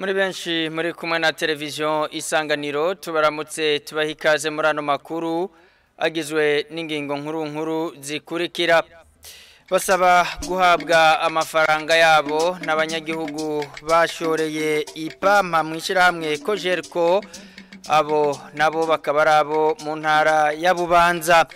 Muri benshi muri kumwe na televiziyo Isanganiro, tubaramutse, tubaha ikaze muri ano makuru agizwe n'ingingo nkuru nkuru zikurikira: Basaba guhabwa amafaranga yabo n'abanyagihugu bashoreye ipampa mu ishyirahamwe Cogerco. Abo nabo bakaba ari abo mu ntara ya Bubanza.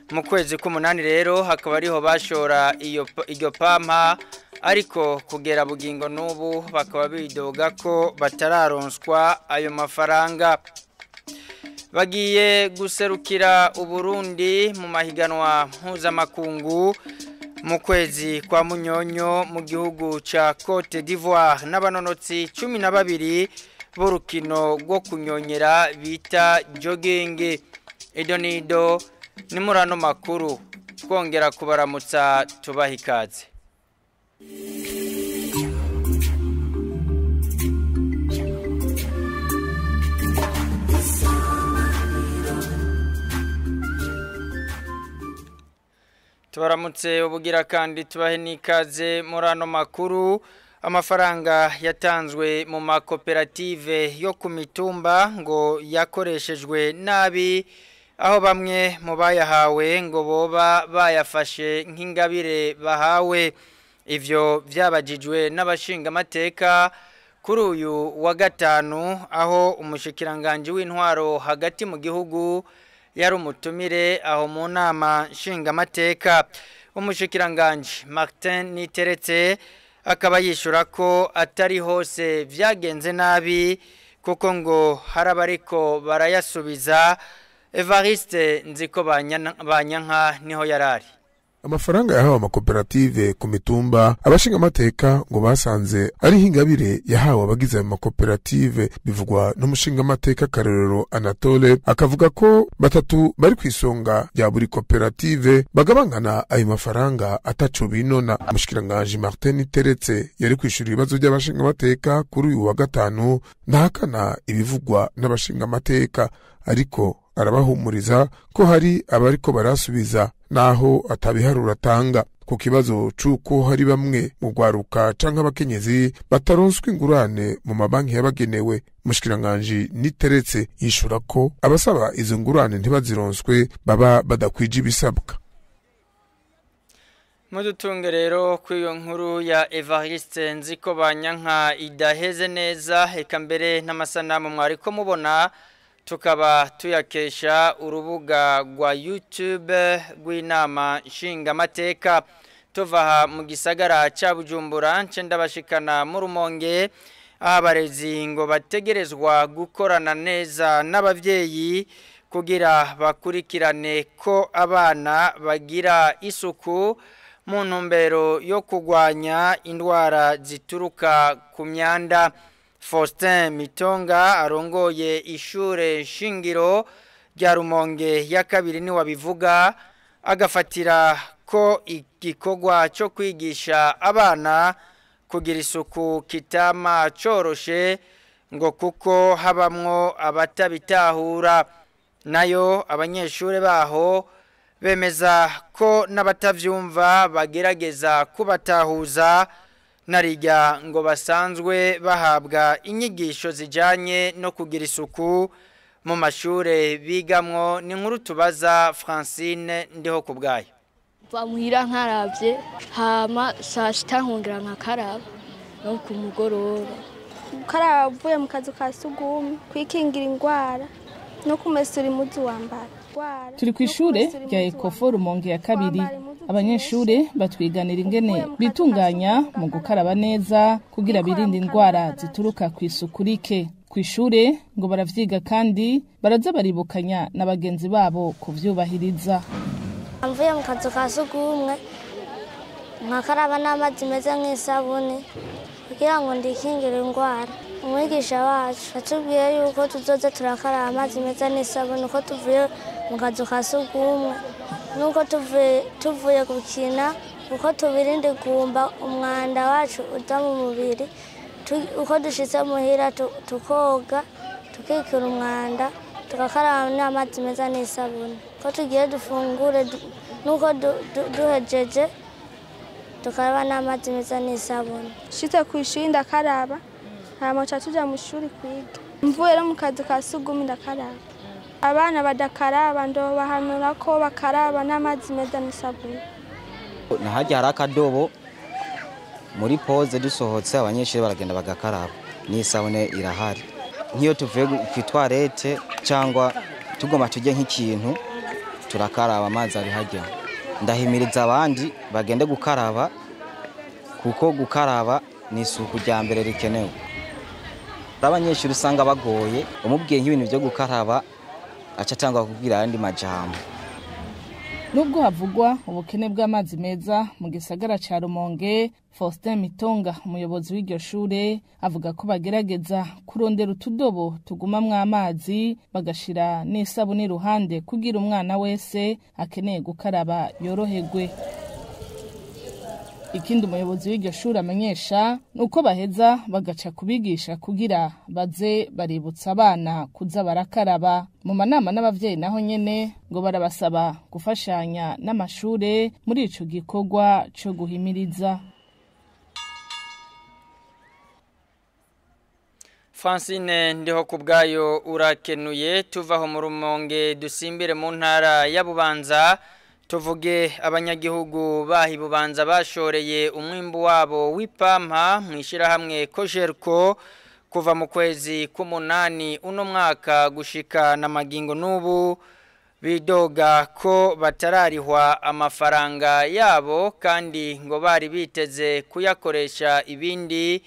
Mu kwezi k'umunani rero hakaba ariho bashora iyo iryo pampa, ariko kugera bugingo n'ubu bakaba bidoga ko batararonswa ayo mafaranga. Bagiye guserukira Uburundi mu mahiganwa mpuzamakungu mu kwezi kwa Munyonyo mu gihugu ca Cote d'Ivoire n'abanonotsi 12 b'urukino rwo kunyonyera bita jogging. Idonido ni muri ano makuru, twongera kubaramutsa, tubaha ikaze. Tubaramutse ubugira kandi tubahe n'ikaze muri ano makuru. Amafaranga yatanzwe mu makoperative yo ku mitumba ngo yakoreshejwe nabi, aho bamwe mu bayahawe ngo boba bayafashe nk'ingabire bahawe. Ivyo vyabajijwe n'abashingamateka kuri uyu wa gatanu, aho umushikiranganji w'intwaro hagati mu gihugu yari umutumire aho mu nama nshingamateka. Umushikiranganji Martin Niteretse akaba yishura ko atari hose vyagenze nabi, kuko ngo hari abariko barayasubiza. Evariste Nziko Banyanka niho yarari. Amafaranga yahawe amakoperative ku mitumba, abashingamateka ngo basanze ari ingabire yahawe abagize ayo makoperative. Bivugwa n'umushingamateka Karorero Anatole, akavuga ko batatu bari ku isonga rya buri koperative bagabangana ayo mafaranga ataco binona. Umushikiranganji Martin Teretse yari kwishura ibibazo by'abashingamateka kuri uyu wa gatanu. Ntahakana ibivugwa n'abashingamateka, ariko arabahumuriza ko hari abariko barasubiza, naho atabiharura atanga. Ku kibazo c'uko hari bamwe mu rwaruka canke abakenyezi bataronswa ingurane mu mabanki yabagenewe, umushikiranganji Niteretse yishura ko abasaba izo ngurane ntibazironswe baba badakwije ibisabwa. Mudutunge rero kuri iyo nkuru ya Evariste Nziko Banyanka idaheze neza, eka mbere n'amasanamu mwariko mubona tukaba tuyakesha urubuga rwa YouTube rw'inama nshingamateka. Tuva aha mu gisagara ca Bujumbura, nce ndabashikana mu Rumonge, aho abarezi ngo bategerezwa gukorana neza n'abavyeyi kugira bakurikirane ko abana bagira isuku, mu ntumbero yo kurwanya indwara zituruka ku myanda. Faustin Mitonga arongoye ishure shingiro rya Rumonge ya kabiri ni wabivuga, agafatira ko igikorwa cyo kwigisha abana kugira isuku kitama coroshe, ngo kuko habamwo abatabitahura. Nayo abanyeshure baho bemeza ko n'abatavyumva bagerageza kubatahuza, narijya ngo basanzwe bahabwa inyigisho zijanye no kugira isuku mu mashure bigamwo. Ni nkuru tubaza Francine Ndiho kubwayo. Bamuhira nkaravye, hama saa sita nkongera nkakaraba no ku mugoroba. Gukaraba uvuye mu kazu ka sugumwe, kwikingira indwara no kumesura impuzu wambara. Turi ku ishure rya Ecofo Rumonge ya kabiri. Abanyeshure batwiganira ingene bitunganya mu gukaraba neza kugira birinde indwara zituruka ku isuku rike. Ku ishure ngo baravyiga kandi baraza baribukanya na bagenzi babo kuvyubahiriza. Mvuye mu kazu ka sugumwe nkakaraba n'amazi meza nk'isabune kugira ngo ndikingire indwara. Umwigisha wacu atubwiye yuko tuzoza turakaraba amazi meza n'isabune uko tuvuye mu kazu ka sugumwe, nuko tuvuye gukina, uko tubirinde gumba umwanda wacu uza mu mubiri, uko dushitse muhira tukoga, tukikura umwanda, tugakaraba n'amazi meza n'isabune. Ko tugiye dufungure, nuko duhejeje tukaraba n'amazi meza n'isabune. Nshitse kw'ishuri ndakaraba. Hama ca tuja mu ishuri kwiga. Mvuye rero mu kazu ka sugumwe ndakaraba. Abana badakaraba ndobahanura ko bakaraba n'amazi meza n'isabuni. Nahajya hari akadobo muri pause dusohotse abanyeshuri baragenda bagakaraba n'isabune irahari. Nk'iyo tuvuye ku toilette cyangwa tugomba tujye nk'ikintu turakaraba amazi ari hajya. Ndahimiriza abandi bagende gukaraba kuko gukaraba ni isuku rya mbere rikenewe. Abanyeshuri usanga bagoye umubwiye nk'ibintu byo gukaraba aca atangwa kubwira ayandi majambo. Nubwo havugwa ubukene bw'amazi meza mu gisagara ca Rumonge, Faustin Mitonga umuyobozi w'iryo shure avuga ko bagerageza kurondera utudobo tugumamwo amazi bagashira n'isabuni iruhande kugira umwana wese akeneye gukaraba yoroherwe. Ikindi umuyobozi w'iryo shure amenyesha nuko baheza bagaca kubigisha kugira baze baributsa abana kuza barakaraba. Mu manama n'abavyeyi naho nyene ngo barabasaba gufashanya n'amashure muri ico gikorwa co guhimiriza. Francine ndiho kubgayo urakenuye. Tuvaho mu Rumonge dusimbire mu ntara ya Bubanza. Tuvuge abanyagihugu bahi Bubanza bashoreye umwimbu wabo w'ipampa mwishirahamwe Kojerko kuva mu kwezi k'umunani uno mwaka gushika na magingo n'ubu bidoga ko batararihwa amafaranga yabo kandi ngo bari biteze kuyakoresha ibindi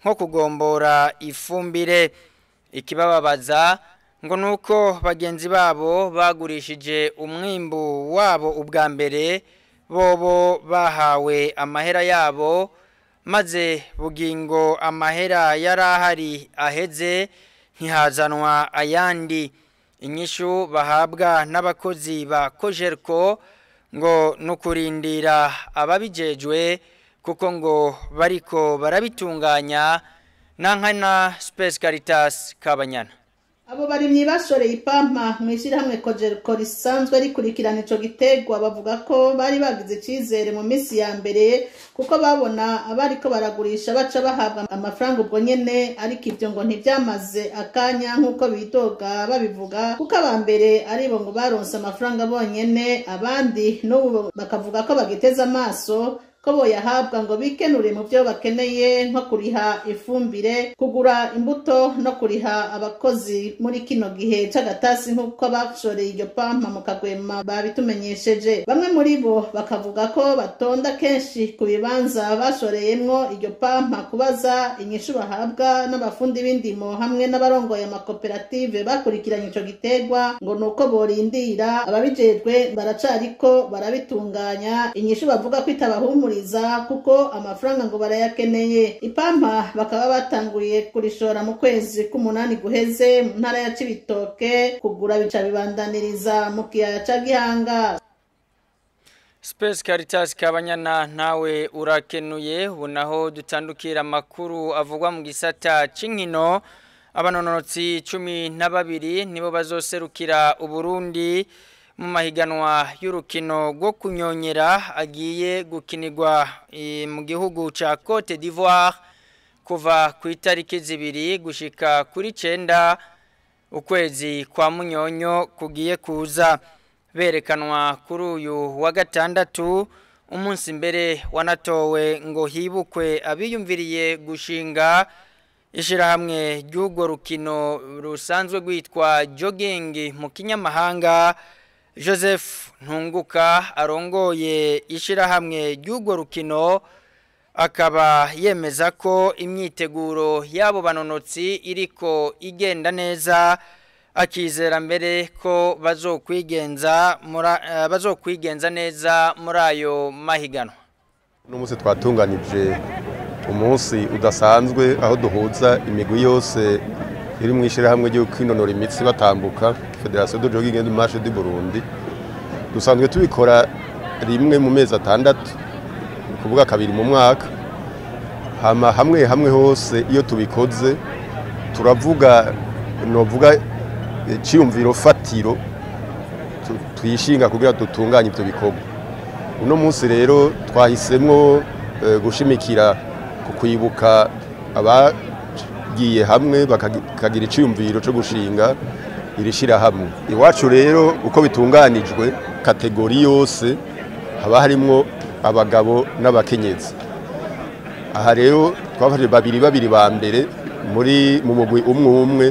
nko kugombora ifumbire. Ikibababaza ngo nuko bagenzi babo bagurishije umwimbu wabo ubwa mbere bobo bahawe amahera yabo, maze bugingo amahera yarahari aheze ntihazanwa ayandi. Inyishu bahabwa n'abakozi ba Kojerko ngo nukurindira ababijejwe kuko ngo bariko barabitunganya. Nankana Space Caritas Kabanyana. Abo barimyi bashoreye ipampa mw'ishirahamwe Kojerko risanzwe rikurikirana ico gitegwa bavuga ko bari bagize icizere mu minsi ya mbere kuko babona abariko baragurisha baca bahabwa amafaranga ubwo nyene, ariko ivyo ngo ntivyamaze akanya nk'uko bidoga babivuga, kuko aba mbere aribo ngo baronse amafaranga bonyene, abandi n'ubu bakavuga ko bagiteze amaso ko boyahabwa ngo bikenure mu byo bakeneye nko kuriha ifumbire, kugura imbuto no kuriha abakozi muri kino gihe c'agatasi nk'uko bashoreye iryo pampa mu Kagwema babitumenyesheje. Bamwe muri bo bakavuga ko batonda kenshi ku bibanza bashoreyemwo iryo pampa kubaza inyishu bahabwa n'abafundi b'indimo hamwe n'abarongoye amakoperative bakurikiranye ico gitegwa, ngo nuko borindira ababijejwe baracariko barabitunganya. Inyishu bavuga ko itabahumura kuko amafaranga ngo barayakeneye. Ipampa bakaba batanguriye kurishora mu kwezi k'umunani guheze mu ntara ya Cibitoke, kugura bica bibandaniriza mu kiyaya ca Gihanga. Space Caritas Kabanyana nawe urakenuye. Ubu naho dutandukira amakuru avugwa mu gisata c'inkino. Abanonotsi 12 nibo bazoserukira Uburundi mu mahiganwa y'urukino rwo kunyonyera agiye gukinirwa mu gihugu ca Cote d'Ivoire kuva ku itariki 2 gushika kuri 9 ukwezi kwa Munyonyo kugiye kuza. Berekanwa kuri uyu wa gatandatu, umunsi mbere wanatowe ngo hibukwe abiyumviriye gushinga ishirahamwe ry'urwo rukino rusanzwe rwitwa jogging mu kinyamahanga. Joseph Ntunguka arongoye ishirahamwe ry'urwo rukino akaba yemeza ko imyiteguro y'abo banonotsi iriko igenda neza, akizera mbere ko bazokwigenza neza muri ayo mahiganwa. N'umunsi twatunganije umunsi udasanzwe aho duhuza imigwi yose iri mu ishirahamwe ryo kwinonora imitsi batambuka, Fédération de Jogging and Marche du Burundi. Dusanzwe tubikora rimwe mu mezi 6, kuvuga kabiri mu mwaka. Hama hamwe hamwe hose iyo tubikoze turavuga novuga ciyumviro fatiro twishinga kugira dutunganye ivyo bikorwa. Uno munsi rero twahisemwo gushimikira ku kwibuka aba bagiye hamwe bakagira iciyumviro cyo gushinga iri shirahamwe. Iwacu rero uko bitunganijwe catégorie yose haba harimwo abagabo n'abakenyezi. Aha rero twafashe babiri babiri ba mbere muri mu mugwi umwe umwe,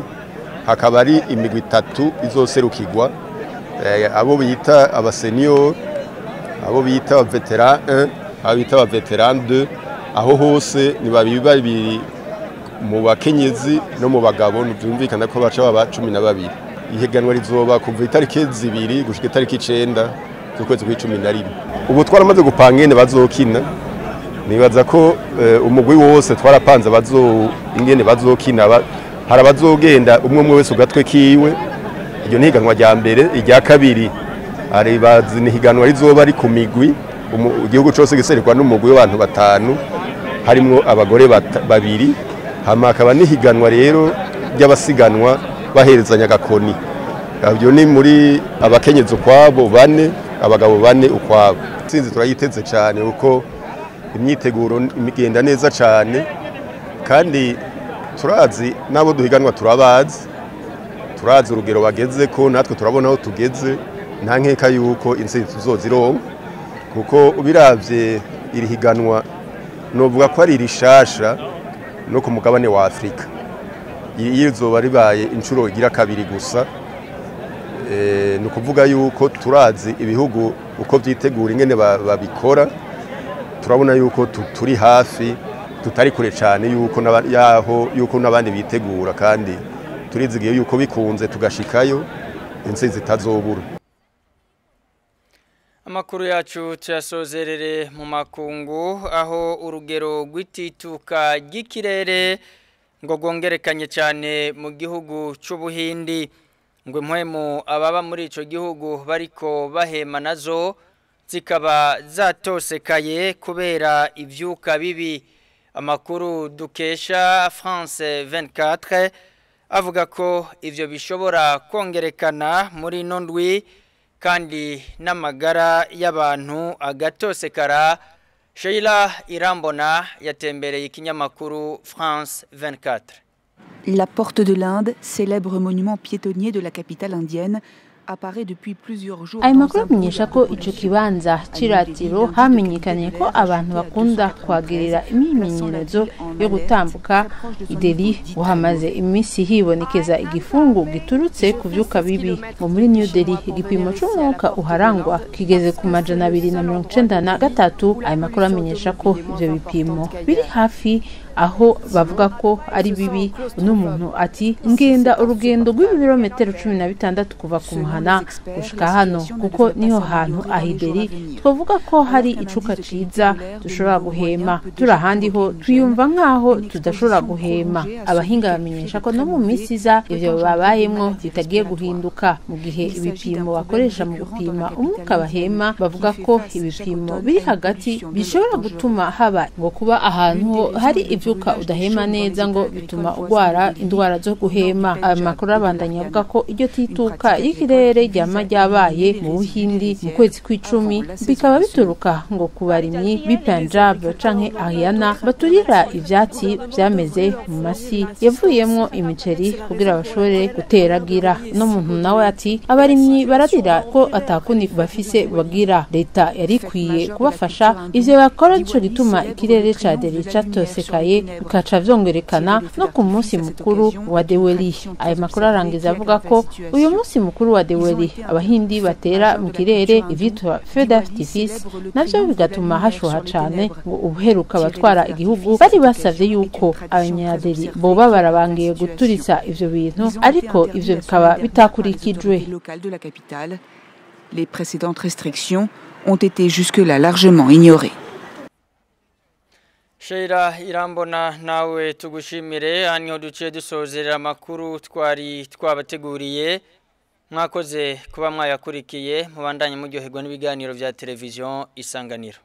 hakaba ari imigwi itatu izoserukirwa, abo bita aba senior, abo bita aba vétéran 1, abo bita aba vétéran 2. Aho hose ni babiri babiri mu bakenyezi no mu bagabo, byumvikana ko baca baba 12. Ihiganwa rizoba kuva itariki 2 gushika itariki 9 z'ukwezi kwa 11. Ubu twaramaze gupanga ingene bazokina. Nibaza ko umugwi wose twarapanze bazo ingene bazokina. Hari abazogenda umwe umwe wese ugatwe kiwe. Iryo ni higanwa rya mbere. Irya kabiri hari bazi ni higanwa rizoba ari ku migwi, igihugu cose giserukwa n'umugwi w'abantu batanu harimwo abagore babiri. Hama akaba n'ihiganwa rero ry'abasiganwa baherezanya agakoni. Ibyo ni muri abakenyezi ukwabo bane, abagabo bane ukwabo. Intsinzi turayiteze cyane kuko imyiteguro igenda neza cyane, kandi turazi n'abo duhiganwa, turabazi, turazi urugero bageze ko natwe turabona aho tugeze. Nta nkeka yuko intsinzi tuzozironka, kuko ubiravye iri higanwa novuga ko ari rishasha no ku mugabane wa Afrika. Iyo izoba ribaye inshuro igira kabiri gusa. Ni ukuvuga yuko turazi ibihugu uko vyitegura, ingene babikora. Turabona yuko turi hafi, tutari kure cyane yuko yaho yuko n'abandi bitegura, kandi turizigiye yuko bikunze tugashikayo intsinzi itazobura. Amakuru yacu tuyasozerere mu makungu, aho urugero rw'itituka ry'ikirere ngo rwongerekanye cyane mu gihugu c'Ubuhindi. Ngo impwemu ababa muri ico gihugu bariko bahema nazo zikaba zatosekaye kubera ivyuka bibi. Amakuru dukesha France 24 avuga ko ivyo bishobora kongerekana muri ino ndwi, kandi n'amagara y'abantu agatosekara. Sheila Irambona yatembereye ikinyamakuru France 24. La porte de l'Inde, célèbre monument piétonnier de la capitale indienne, apparaît depuis plusieurs jours. Ayo makuru amenyesha ko ico kibanza c'iratiro hamenyekanye ko abantu bakunda kuhagirira imyimenyerezo yo gutambuka. I Delhi uhamaze iminsi hibonekeza igifungu giturutse ku vyuka bibi. Ngo muri New Delhi igipimo c'umwuka uharangwa kigeze ku 293. Ayo makuru amenyesha ko ivyo bipimo biri hafi aho bavuga ko ari bibi. Uno muntu ati: "Ngenda urugendo rw'ibirometero 16 kuva ku muhana gushika hano, kuko niho hantu ahi i Delhi twavuga ko hari icuka ciza dushobora guhema. Turi ahandi ho twiyumva nk'aho tudashobora guhema." Abahinga bamenyesha ko no mu minsi iza ivyo babayemwo bitagiye guhinduka, mu gihe ibipimo bakoresha mu gupima umwuka bahema bavuga ko ibipimo biri hagati bishobora gutuma haba ngo kuba ahantu ho hari ivyuka udahema neza ngo bituma ugwara indwara zo guhema. Aya makuru abandanya avuga ko iryo tituka y'ikirere ryama ryabaye mu Buhindi mu kwezi kw'icumi, bikaba bituruka ngo ku barimyi b'i Punjab canke Haryana baturira ivyatsi vyameze mu masi yavuyemwo imiceri kugira bashobore guteragira. No muntu nawe ati: "Abarimyi bararira ko atakundi bafise bagira, leta yari ikwiye kubafasha ivyo bakora." Nico gituma ikirere ca Delhi catosekaye, bikaca vyongerekana no ku munsi mukuru wa Diwali. Ayo makuru arangiza avuga ko uyu munsi mukuru wa Diwali abahindi batera mu kirere ivyitwa feu d'artifice, navyo bigatuma hashuha cane. Ngo ubuheruka abatwara igihugu bari basavye yuko abanyadeli boba barabangiye guturitsa ivyo bintu, ariko ivyo bikaba bitakurikijwe. Local de la capitale. Les précédentes restrictions ont été jusque-là largement ignorées. Sheila Irambona, nawe tugushimire. Hano duciye dusozerera amakuru twari twabateguriye. Mwakoze kuba mwayakurikiye, mubandanye muryoherwa n'ibiganiro vya televiziyo Isanganiro.